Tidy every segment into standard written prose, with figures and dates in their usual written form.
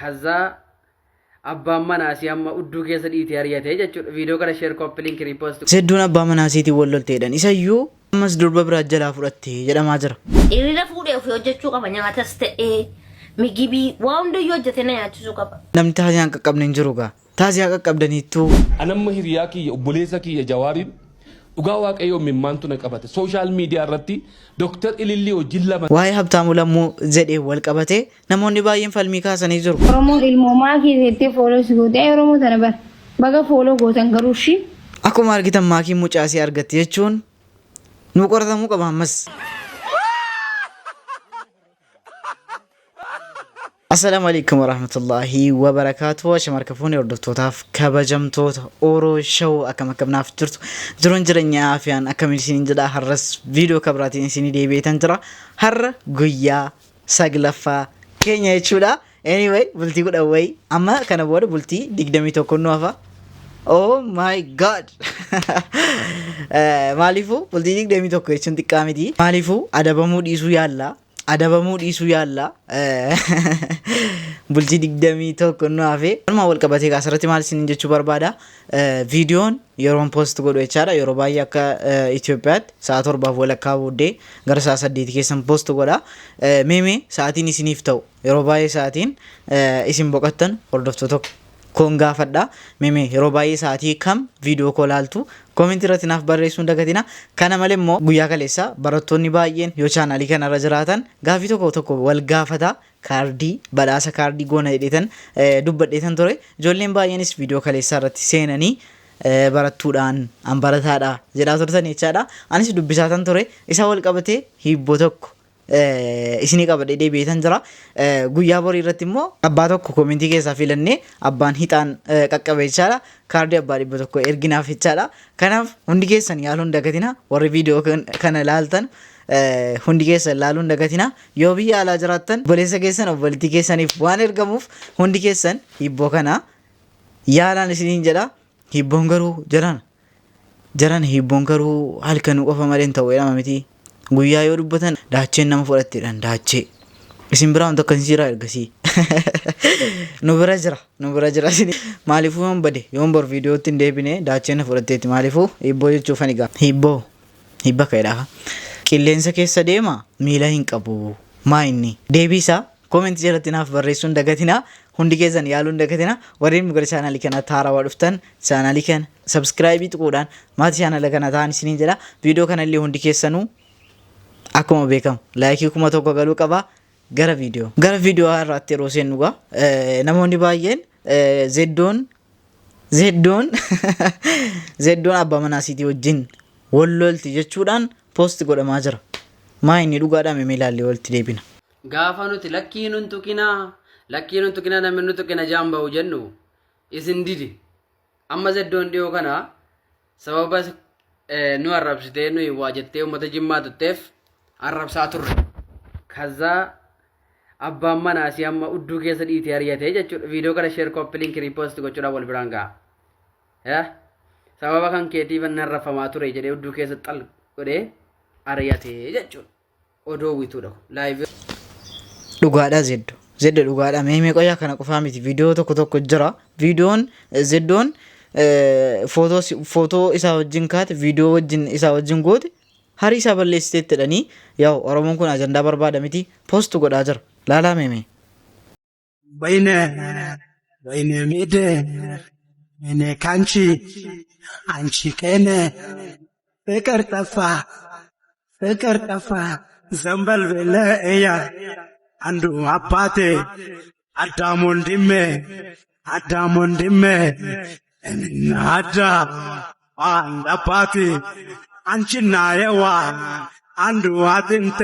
Kazaa abbaan manaasii amma udduu keessa dhiitee ari'atee jechuudha. Viidiyoo kana share copy link repost. Zeddoon abbaa manaasiitiin wal lolteedhan. Isayyuu ammas durba biraa jalaa fudhatte jedhamaa jira. Hiriira fuudhee ofii hojjechuu qaba nyaatas ta'ee migibii waa hundayyuu hojjetee na nyaachisuu qaba. Namni taaziyaa hin qaqqabne hin jiru gaa. Taaziyaa qaqqabdaniittuu. Anamma hiriyaa kiyya obboleessa kiyya Jawaariin dhugaa waaqayyoo mimmaantu na qabate social media irratti Dr. Ilillii wajjin lama Waa'ee Habtaamuu Lammuu jedheen wal qabatee namoonni baay'een falmii kaasanii jiru. Oromoon ilmoo maakii jettee fooloo si goote. Ay Oromoo tana bar. Baga fooloo gootan garuu ishii. Akkuma argitan maakiin mucaa isii argatte jechuun nuu qoratamuu qaba ammas. Assalaamu alaikum warahmatullaahi wabarakaatuh. Ashama harka fuune hordoftootaaf kabajamtoota Oro Show akkam akkam naaf jirtu jiruun jireenya aafiyaan akkamiin isiniin jedha har'as viidiyoo kabiraatiin isinii deebi'eetan jira. Har'a guyyaa saglaffaa keenya jechuudha. Anyway bultii 10 wayii amma kana booda bultii 21 nu hafa. Oh my god! Maaliifuu bultii 21 jechuun xiqqaa miti. Maaliifuu adabamuu dhiisuu yaalla. Adabamuu dhiisuu yaalla. Bultii 21 nu hafe. Walumaa wal qabatee asirratti maal isiniin jechuu barbaada? Viidiyoon yeroon post godhu jechaadha. Yeroo baay'ee akka Itoophiyaatti sa'a torbaaf walakkaa booddee gara sa'a saddeeti keessan post godha. Meemee sa'aatiin isiniif ta'u yeroo baay'ee sa'aatiin isin boqottan hordoftoota koon gaafadha. Meemee yeroo baay'ee sa'aatii kam viidiyoo koo laaltu koomentii irratti naaf barreessuu hin dagatina. Kana malee immoo guyyaa kaleessa barattoonni baay'een yoo chaanaalii kanarra jiraatan gaafii tokko tokko wal gaafata kaardii badhaasa kaardii goona jedheetan dubbadheetan ture. Ijoolleen baay'eenis viidiyoo kaleessaa irratti seenanii barattuudhaan an barataadha jedhaa turtan jechaadha. Anis dubbisaatan ture. Isa wal qabatee hiibboo tokko isinii qabadhee deebi'eetan jira. Guyyaa borii irratti immoo abbaa tokko koomentii keessaa filannee abbaan hixaan qaqqabe jechaadha. Kaardii abbaa 100 erginaaf jechaadha. Kanaaf hundi keessan yaaluu hin dagatina. Warri viidiyoo kana ilaaltan hundi keessan ilaaluu hin dagatina. Yoo biyya alaa jiraattan obboleessa keessan obboleettii keessaniif waan ergamuuf hundi keessan hibboo kana yaalaan isiniin jedha. Hibboon garuu jarana. Jarana hiibboon garuu halkanuu qofa malee hin ta'u jedhama miti. Guyyaa yoo dubbatan daacheen nama fudhatti jedhan daachee. Isin biraa wanta akkasii jira ergasii. Nu bira jira nu bira jira isin. Maaliifuu yoon bade yoon bor viidiyootti hin deebine daacheen na fudhatteetti maaliifuu hiibboo jechuufan egaa. Hiibboo hiibba ka'edha. Qilleensa keessa deema miila hin qabu. Maa inni? Deebii isaa Comment jalatti naaf barreessuu hin dagatinaa. Hundi keessan yaaluu hin dagatinaa. Warreen gara chaanaalii kanaatti haarawaa dhuftan chaanaalii kana subscribe tuquudhaan maatii chaanala kana ta'an isiniin jedha. Viidiyoo kanallee hundi keessanuu akkuma beekamu laayikii 1000 galuu qaba. Gara viidiyoo. Gara viidiyoo har'aatti yeroo seennu gaa namoonni baay'een zeddoon zeddoon zeddoon abbaa manaa isiitii wajjin wal lolti jechuudhaan post godhamaa jira. Maa inni dhugaadhaa mee ilaallee walitti deebina. Gaafa nuti lakkii nun tuqinaa, lakkii nun tuqinaa namni nu tuqina jaan bahu jennu isin dide. Amma zeddoon dhiyoo kana sababa nu arrabsitee nuyi waa jettee uummata jimmaa tutteef arrabsaa turre. Kazaa abbaan manaa si amma udduu keessa dhiitee ari'atee jechuudha. Viidiyoo kana share copy link repost gochuudhaan wal biraan ga'a. Sababa kan keetiif inni arrabfamaa ture jedhee udduu keessa xal godhee ari'atee jechuudha. Odoo wituudha kun. Live. Dhugaadha zeddo. Zeddo dhugaadha. Mee mee qoyaa kana qofaa miti. Viidiyoo tokko tokko jira. Viidiyoon zeddoon footoo footoo isaa wajjin kaate viidiyoo wajjin isaa wajjin goote harii isaa balleessiteetti jedhanii yaa'u Oromoon kun ajandaa barbaada miti post godhaa jira. Laalaa mee mee. ወይኔ ወይኔ ሜደ እኔ ካንቺ አንቺ ከኔ ፍቅር ጠፋ ፍቅር ጠፋ ዘንበል ብለህ እያ አንዱ አባቴ አዳም ወንድሜ አዳም ወንድሜ እኔና አዳም አንድ አባቴ አንቺና የዋ አንዱ አጥንቴ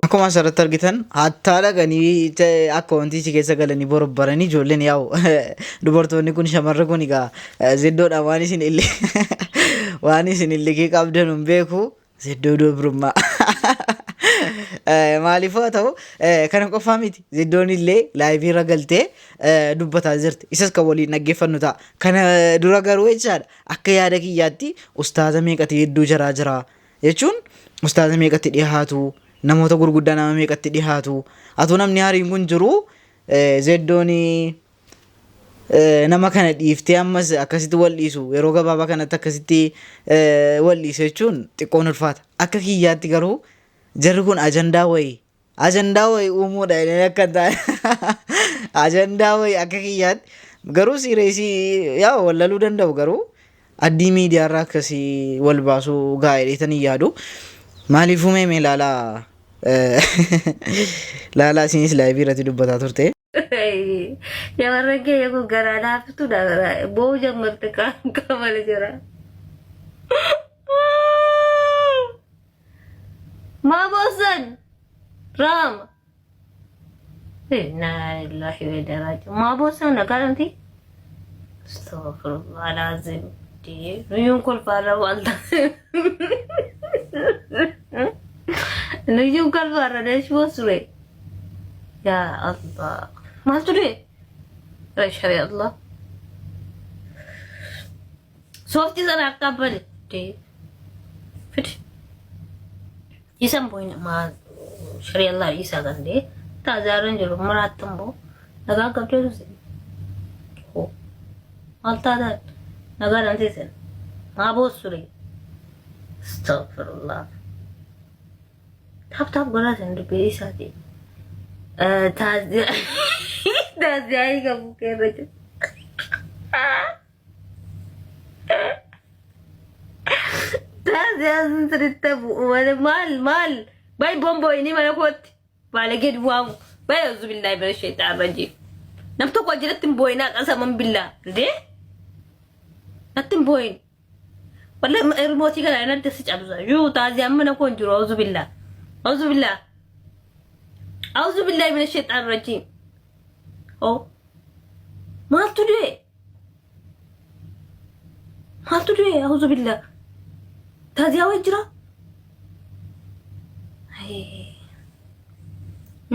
Akkuma asirratti argitan hattaa dhaqanii akka wantichi keessa galanii borobbaranii ijoolleen yaa'u dubartoonni kun shamarri kun egaa ziddoodha waan isin illee waan isin illikii qabdan hin beeku ziddoo dubrummaa. Maaliif haa ta'u kana qofaa miti ziddoon illee laayivii irra galtee dubbataa jirti isas kan waliin dhaggeeffannu ta'a. Kana dura garuu jechaadha akka yaada kiyyaatti ustaaza meeqati hedduu jaraa jira. Jechuun ustaaza meeqatti dhihaatu Namoota gurguddaa nama meeqatti dhihaatu. Atuu namni hariin kun jiru Zeddoon nama kana dhiiftee ammas akkasitti wal dhiisu yeroo gabaabaa kanatti akkasitti wal dhiisu jechuun xiqqoon ulfaata. Akka kiyyaatti garuu jarri kun ajandaa wayii ajandaa wayii uumuudha jedhanii akka hin taane ajandaa wayii akka kiyyaatti garuu siireesii yaa wallaluu danda'u garuu addii miidiyaarraa akkasii wal baasuu ga'a jedheetan hin yaadu. Maaliifuu mee mee laalaa laalaa isinis laayivii irratti dubbataa turte. Shamarran keenya kun garaa laaftuudha. Boo'uu jammarte kaan qabale jira. Maa boossan? Raama. Innaa lillahi wa inna ilaihi raaji'uun. Maa boossan nagaa dhamti? Astaghfirullah alazim. Nuyyuun kolfaarra maal ta'e? Nuyyuun kolfaarra deesh boosure. Yaa Allah. Maaltu du'e? Shari Allah. Sooftii sana akka bane. Fidi. Isan boo'in maa shari Allah dhiisaa kan ta'e. Taazaaran jiru maraattan boo. Nagaa qabdee tusi. Hoo. Maal taataan? Nagaadhaan teessan. Maa boossure? Astaghfirullah. Taap taap godhaa isin dubbii isaati. Taaziyaa qabu keerra jiru. Taaziyaa sun sirriitti bu'u malee maal maal bay bomboo inni mana kootti baalagee duwwaamu bay auzu billaahi mina sheexaan rajiim. Nam tokko jalatti hin boo'inaa qasaman billaa ndee natti hin boo'in. Wallahi rimootii kana irratti si cabsa. Yuu taaziyaan mana koo hin jiru. Auzu billah. Auzu billah. Auzu billahi mina shaytaan rajiim. Oh. Maaltu du'e? Maaltu du'e? Auzu billah. Taaziyaa wayii jira?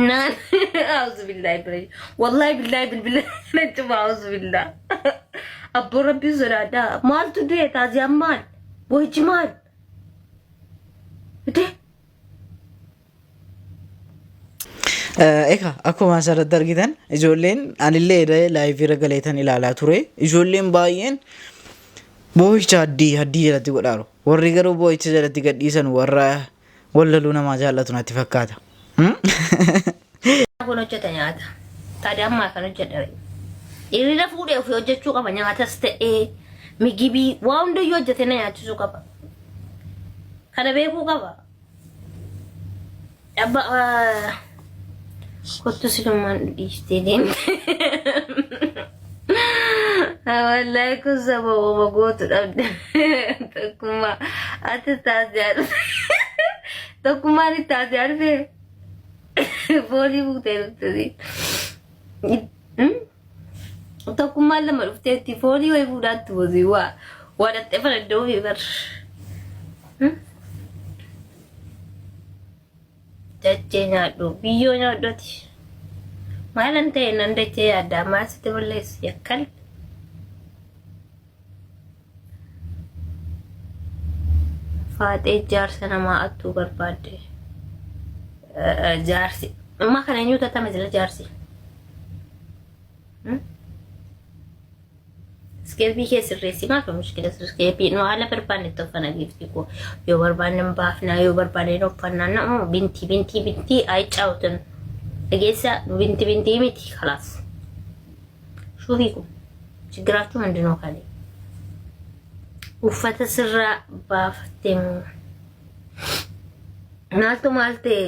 Naan auzu billahi bira. Wallahi billahi bilbila nan cufa auzu billah. Abboo rabbii sodaadhaa. Maaltu du'e taaziyaan maal? Boo'ichi maal? Ide. Egaa akkuma asirratti argitan ijoolleen anillee laayivii irra galeetan ilaalaa ture. Ijoolleen baay'een boo'icha haddii haddii jalatti godhaaru. Warri garuu boo'icha jalatti gadhiisan warra Wallaluu namaa jaallatu natti fakkaata. Kun hojjeta nyaata. Taadee ammaa kan hojjedha. Dhiirri na fuudhee ofii hojjechuu qaba nyaatas ta'ee migibii waa hundayyuu hojjetee na nyaachisuu qaba. Kana beekuu qaba. Abba kottu silumaan dhiistee deemte. Wallaahi kun sababuma gootu dhabde. Tokkummaa ati taasisaa dhufe. Tokkummaan itti taasisaa dhufe. Foolii buutee dhufte. Tokkummaan lama dhufteetti foolii wayii fuudhaatti boosii waa waa dhattee faladdoo fi bar. Dachee nyaadhu biyyoo nyaadhu ati. Maalan ta'e nan dachee yaadda maal sitti balleessu yakkal. Faaxee jaarsa namaa attuu barbaadde. Jaarsi. Ammaa kana eenyutu attame jira jaarsi? Iskeerbii kee sirreessi maaf mushkila iskeerbii nu haala barbaanne itti uffana giiftii koo yoo barbaanne hin baafna yoo barbaanne hin uffannaa nama bintii bintii bintii ayicaawutin dhageessa binti bintii miti kalaas shuufii kun ችግራችሁ ምንድን ነው ካለ uffata sirraa baafatte moo maaltu maal ta'e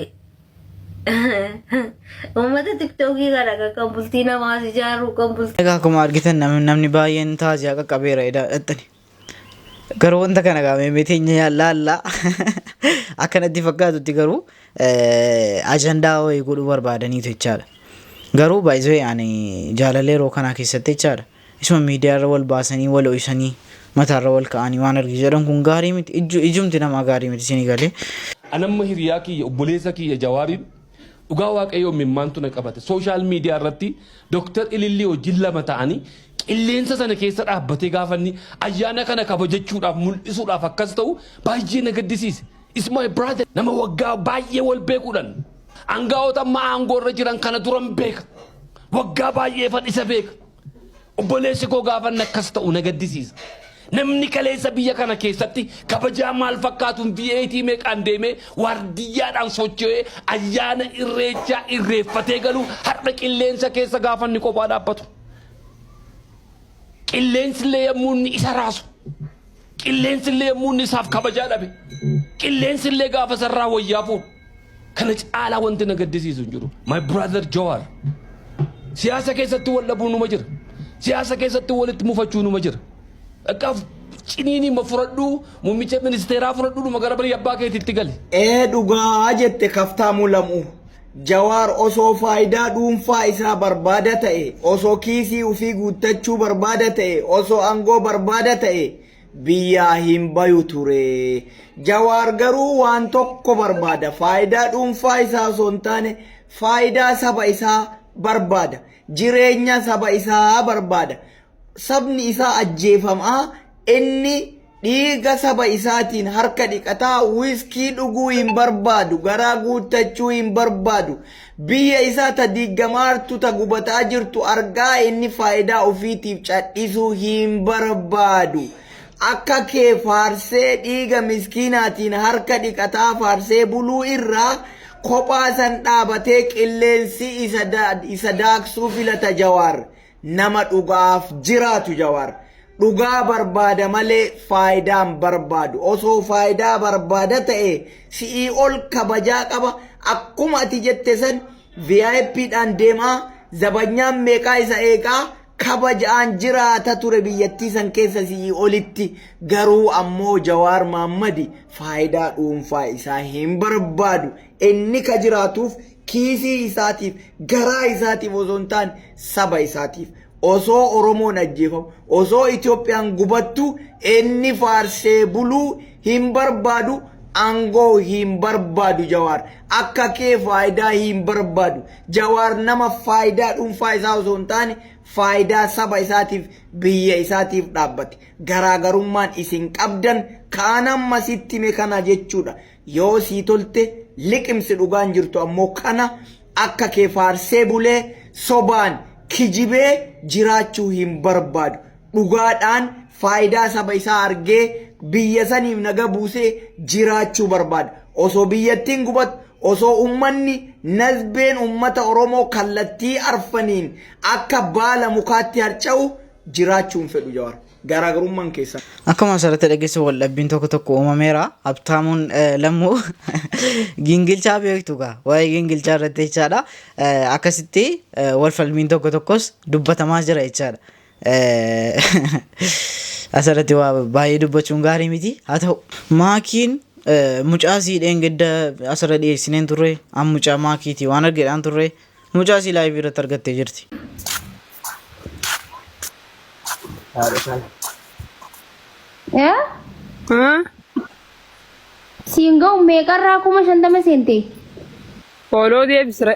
Uummata tiktookii kana kan bultii namaas ijaaruu kan bultii Egaa akkuma argitan namni baay'een taaziyaa qaqqabeera edaa dhaxxani. Garuu wanta kana gaa meemee teenya laallaa akka natti fakkaatutti garuu ajandaa wayii godhuu barbaadaniitu jechaadha. Garuu baay'isee ani jaalala yeroo kanaa keessatti jechaadha. Isuma miidiyaarra wal baasanii wal ho'isanii mataarra wal ka'anii waan argi jedhan kun gaarii miti. Ijumti namaa gaarii miti isinii galee. An amma hiriyaa kiyya obboleessa kiyya Jawaariin dhugaa waaqayyoo mimmaantu na qabate. Sooshaal miidiyaa irratti Dooktar Ilillii wajjin lama ta'anii qilleensa sana keessa dhaabbatee gaafa inni ayyaana kana kabajachuudhaaf mul'isuudhaaf akkas ta'u baay'ee na gaddisiise. Is my brother. Nama waggaa baay'ee wal beekuudhaan angaa'ota amma aangoo irra jiran kana duran beeka. Waggaa baay'eefan isa beeka. Obboleessi koo gaafa inni akkas ta'u na gaddisiisa. Namni kaleessa biyya kana keessatti kabajaa maal fakkaatuun V8 meeqaan deemee waardiyyaadhaan socho'ee ayyaana irreechaa irreeffatee galu har'a qilleensa keessa gaafa inni kophaa dhaabbatu. Qilleensi illee yommuu inni isa raasu. Qilleensi illee yommuu inni isaaf kabajaa dhabe. Qilleensi illee gaafa isarraa wayyaa fuudhu. Kana caalaa wanti na gaddisiisu hin jiru. My brother Jawar. Siyaasa keessatti wal dhabuun numa jira. Siyaasa keessatti walitti mufachuun numa jira. Dhaqqaaf ciniinii ma fudhadhuu muummicha ministeeraa fudhadhuu dhuma gara biyya abbaa keetiitti gali. Ee dhugaa jette Kaftaamuu Lamuu. Jawaar osoo faayidaa dhuunfaa isaa barbaada ta'e, osoo kiisii ufii guuttachuu barbaada ta'e, osoo angoo barbaada ta'e biyyaa hin bayu ture. Jawaar garuu waan tokko barbaada. Faayidaa dhuunfaa isaa osoo hin taane faayidaa saba isaa barbaada. Jireenya saba isaa barbaada. Sabni isaa ajjeefamaa inni dhiiga saba isaatiin harka dhiqataa wiskii dhuguu hin barbaadu, garaa guuttachuu hin barbaadu. Biyya isaa ta diiggamaartu ta gubataa jirtu argaa inni faayidaa ofiitiif cadhisuu hin barbaadu. Akka kee faarsee dhiiga miskiinaatiin harka dhiqataa faarsee buluu irraa kophaa san dhaabatee qilleensi isa daaksuu filata Jawaar. Nama dhugaaf jiraatu Jawaar. Dhugaa barbaada malee faayidaa hin barbaadu. Osoo faayidaa barbaada ta'e si'ii ol kabajaa qaba. Akkuma ati jette san VIP dhaan deemaa zabanyaan meeqaa isa eegaa kabajaan jiraata ture biyyattii san keessa si'ii olitti. Garuu ammoo Jawaar Maammadi faayidaa dhuunfaa isaa hin barbaadu. Inni ka jiraatuuf kiisii isaatiif garaa isaatiif osoo hin taane saba isaatiif. Osoo Oromoon ajjeefamu, osoo Itoophiyaan gubattu inni faarsee buluu hin barbaadu, aangoo hin barbaadu Jawaar. Akka kee faayidaa hin barbaadu. Jawaar nama faayidaa dhuunfaa isaa osoo hin taane faayidaa saba isaatiif biyya isaatiif dhaabbate. Garaagarummaan isin qabdan kaan amma sitti hime kana jechuudha. Yoo sii tolte liqimsi dhugaan jirtu ammoo kana akka kee faarsee bulee sobaan kijibee jiraachuu hin barbaadu. Dhugaadhaan faayidaa saba isaa argee biyya saniif naga buusee jiraachuu barbaada. Osoo biyyattiin gubattu, osoo ummanni nazbeen ummata Oromoo kallattii arfaniin akka baala mukaatti harca'u jiraachuu hin fedhu Jawaar. Garaagarummaan keessan. Akkuma asirratti dhageessu waldhabbiin tokko tokko uumameera. Habtaamuun lammuu gingilchaa beektu gaa waa'ee gingilchaa irratti jechaadha. Akkasitti wal falmiin tokko tokkos dubbatamaa jira jechaadha. Asirratti waa baay'ee dubbachuun gaarii miti. Haa ta'u maakiin mucaa sii dheengadda asirra dhiyeessineen turre an mucaa maakiiti waan argeedhaan turre mucaa sii laayivii irratti argattee jirti. Yaa? Haa? Siin ga'u meeqarraa 50,000 seente? Fooloo deebisire.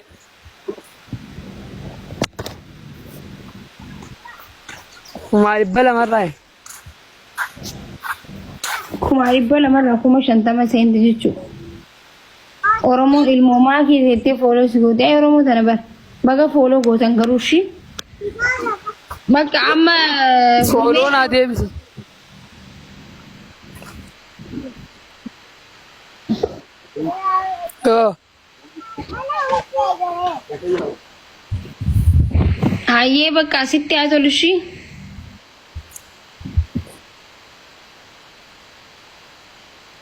200,000 rraa. 200,000rraa 50,000 seente jechuudha. Oromoon ilmoo maakii seettee fooloo si goote. Ay Oromoo tana bar. Baga fooloo gootan garuu ishii. Bakka amma Fooloo naa deebisi. Yoo. Hayyee bakka asitti haa tolu ishii.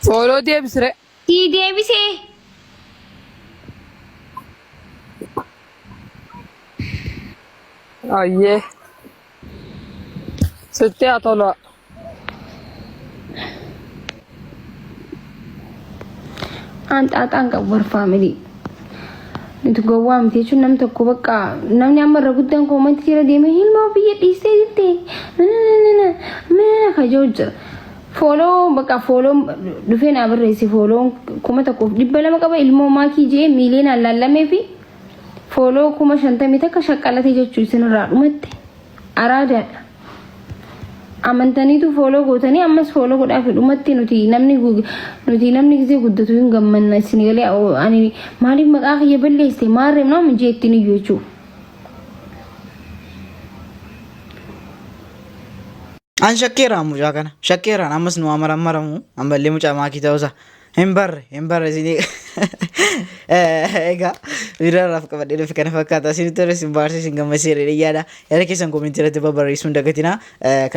Fooloo deebisire. Sii deebisee. Ayyee. Sitti haa tolu. Aan xaaxaan qabu bar faamilii. Nuti gowwaa miti jechuun namni tokko bakka namni amma irra guddaan koomantii jala deemee ilmoo biyya dhiistee jirti. Mana kajoo jira. Fooloo bakka fooloon dhufee naa barreesse fooloon 1,200 qaba ilmoo maakii jee miiliyoonaan laallamee fi fooloo 51,000 shaqqalate jechuu isinirraa dhumatte araadaadha. Amantaniitu follow gootanii ammas follow godhaa fi dhumatti nuti namni nuti namni gisee guddatu hin gammanna isin galee ani maaliif maqaa kiyya balleessite maarree nama jeettiin iyyuu jechuudha. An shakkeeraan mucaa kana shakkeeraan ammas nu amarammaramu ammallee mucaa maakii ta'uusaa hin barre hin barre isinii egaa viidiyoo irraaf qabadhee dhufe kana fakkaata isinitti tole isin baarsee isin gammachiiseera jedhee yaada yaada keessan koomentii irratti babbarreessuu hin dagatinaa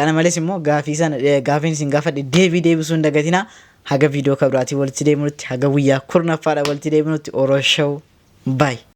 kana malees immoo gaafii sana gaafiin isin gaafadhe deebii deebisuu hin dagatinaa haga viidiyoo kabiraatiin walitti deebinutti haga guyyaa kurnaffaadha walitti deebinutti Oro Show bye.